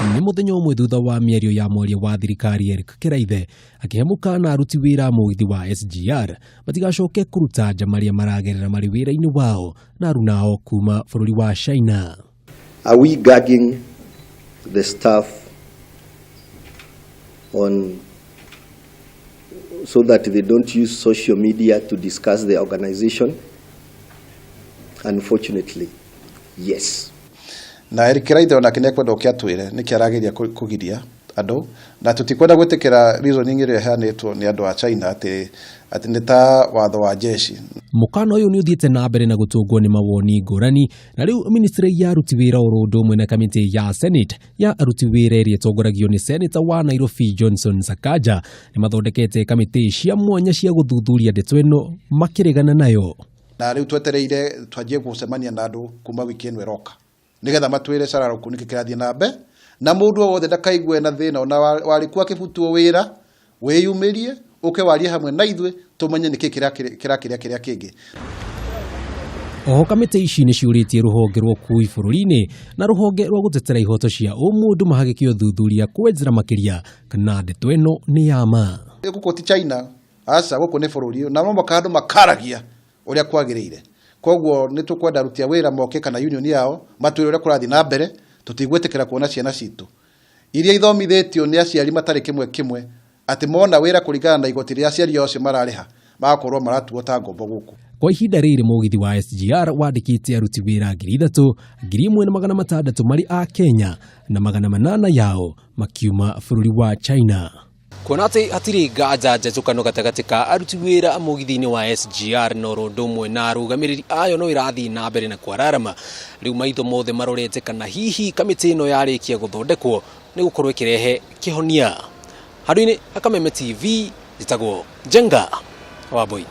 Nĩ mũthenya ũmwe thutha wa mĩario ya mwaria wa thirikari Eric Kiraithe akĩhe mũkana aruti wĩra a mũgithi wa SGR matigacoke kũruta nja marĩa maragerera marĩ wĩra-inĩ wao na aruna ao kuma bũrũri wa China. Are we gagging the staff on so that they don't use social media to discuss the organization? Unfortunately, yes. Na Eric Kiraithe onake nĩ ekwenda ũke atwĩre nĩkĩ arageria kũgiria andũ, na tũtikwenda gwĩtĩkĩra reasoning ĩrĩa ĩheanĩtwo nĩ andũ a China atĩ nĩ ta watho wa jeshi. Mũkana ũyũ nĩ ũthiĩte na mbere na gũtũngwo nĩ mawoni ngũrani, na rĩu ministry ya aruti wĩra oro ũndũ ũmwe na kamĩtĩ ya Senate ya aruti wĩra ĩrĩa ĩtongoragio nĩ Senator wa Nairobi Johnson Sakaja nĩ mathondekete kamĩtĩ cia mwanya cia gũthuthuria ndeto ĩno makĩregana nayo. Na rĩu twetereire twanjie gũcemania na andũ kuma wiki ĩno ĩroka nĩgetha matwĩre cararũkũ nĩkĩ kĩrathiĩ na mbe, na mũndũ o wothe ndakaigue na thĩna ona warĩ kuo akĩbutwo wĩra, wĩyumĩrie ũke warie hamwe na ithuĩ tũmenye nĩkĩ kĩrakĩrĩa kĩrĩa kĩngĩ. Oho kamĩtĩ ici nĩ ciũrĩtie rũhonge rwa ũkui bũrũri-inĩ na rũhonge rwa gũtetera ihoto cia ũmũndũ mahagĩke ũthuthuria kwenjera makĩria kana ndeto ĩno nĩ ya ma. Gũkũ ti China, aca, gũkũ nĩ bũrũri na no mũhaka andũ makaragia ũrĩa kwagĩrĩire. Koguo nĩ tũkwenda aruti a wĩra moke kana union yao matwĩre ũrĩa kũrathiĩ na mbere, tũtigwĩtĩkĩra kuona ciana citũ iria ithomithĩtio nĩ aciari matarĩ kĩmwe kĩmwe atĩ mona wĩra kũringana na igoti rĩrĩa aciari ao acio mararĩha magakorwo maratuo ta ngombo gũkũ. Kwa ihinda rĩrĩ mũgithi wa SGR wandĩkĩte aruti wĩra 3,000, 1,600 marĩ a Kenya na 800 yao makiuma bũrũri wa China. Kuona atĩ hatirĩ nganja njatũkano gatagatĩ ka aruti wĩra mũgithi-inĩ wa SGR na oro ũndũ ũmwe na arũgamĩrĩri ayo no ĩrathiĩ na mbere na kwararama, rĩu maitho mothe marorete kana hihi kamĩtĩ ĩno yarĩkia gũthondekwo nĩ gũkorwo ĩkĩrehe kĩhonia. Handũ-inĩ ha Kameme TV, njĩtagwo Njenga Wambui.